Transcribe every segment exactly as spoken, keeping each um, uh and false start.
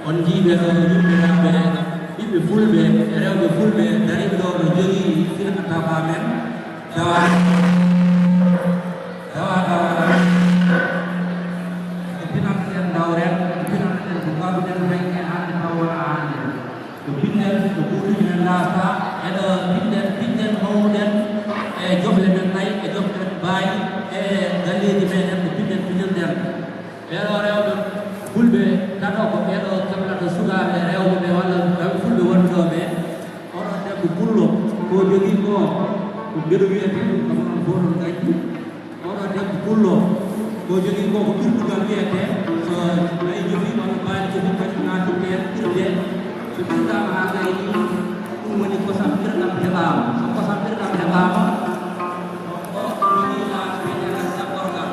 On njiiɓe ɗo yimɓe rewɓe, ɓiɓɓe fulɓe, rewɓe fulɓe dariɓe ɗo no jogii firka tafa men. Tawa, tawa, tawa, ko pinanɗen ndawren, ko pinanɗen ko ngaɗuɗen, hay e hannde taw wona hannde. Ko pinnen, ko buuɗi men laata, eɗo pinnen, pinnen mawnuɗen e joble men nayi, e joble men baayi, e galleeji meɗen, ko pinnen, pinnirɗen. Ɓeeɗo rewɓe fulɓe tato ko ɓeeɗo keblata sukaaɓe rewɓe ɓe walla rewɓe fulɓe wonɓe ɗo ɓe. Oɗo debbo pullo ko jogii ko, ko mbeɗo wiyetee ɗum kam onon fof ɗon gañji. Oɗo debbo pullo ko jogii ko, ko ɓirtugal wiyetee. So nayi jofi walla baali jofi kañum naatitte ɓirde. So ɓirdaama haa gayni, ɗum woni kosam ɓirɗam heɓaama. So kosam ɓirɗam heɓaama, o jogii laaɓi wiyetee jaɓɓorgal.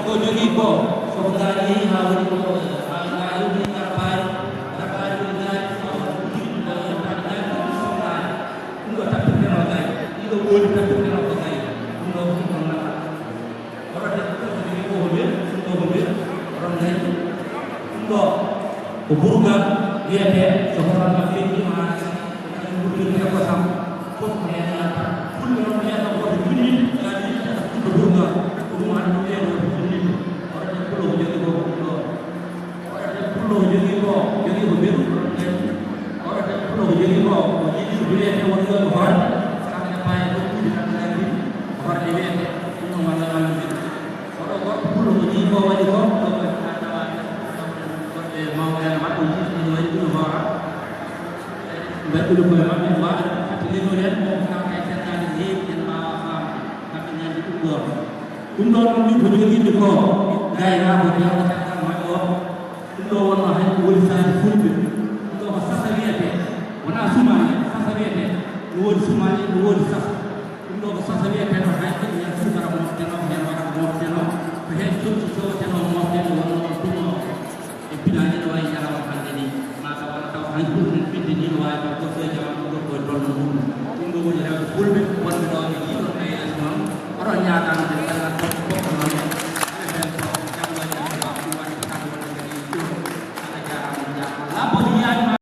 Ko jogii ko, so ko ngaari yehi haa woni ko, haa ngaari woni rabaari, rabaari woni ngaari, ɗum ɗo tappirteno gay, ɗiɗo woodi tappirteno ko gay, ɗum ɗo ko ɗum ɗon nafa. Oɗo debbo ko jogii ko ko mbir, ɗum ɗo ko mbir, oɗon ngayi, ɗum ɗo ko burgal wiyetee, so ko ɗon ɗo feƴƴi ma, ɗum ɗo ko burgal wiyetee ko sam. Fof ko heen yalta. Fulɓe noon mbiyata ko ɓe junniti, kadi ko ɗum ɗo. Ko ɗum hannde ɗum wiyata ko junniti. Oɗo debbo pullo ko jogii ko ko ɗum ɗo. Oɗo debbo pullo ko jogii ko, jogii ko mbeɗu, oɗon nganndi. Oɗo debbo pullo ko jogii ko, ko jogii ko wiyetee woni ɗo ko horɗe. Kamɓe ne paye ɗo kuuji kamɓe nganndi. Ko horɗe wiyetee. Ɗum ɗum walla walla mbeɗu. Oɗo gorko pullo ko jogii ko waɗi ko, ɗo ko tawa. Gorɓe mawɓe en maɓɓe jiɗi ɗum waɗi ɗum hoora. Mbaɗɗude koye maɓɓe, waawi ɓe fatti lelnude en, on kam e caggaade heewi, en mbaawaa faamde. Kamɓe nganndi ɗum ɗoon. Ɗum ɗoon ɗum min ko jogiimi ko, gaynaa ko jawta caggal maɓɓe o. Ɗum ɗo wonno hay ko woni saaji fulɓe. Ɗum ɗo ko sasa wiyetee, wonaa sumaali, sasa wiyetee. No woodi sumaali, no woodi sasa.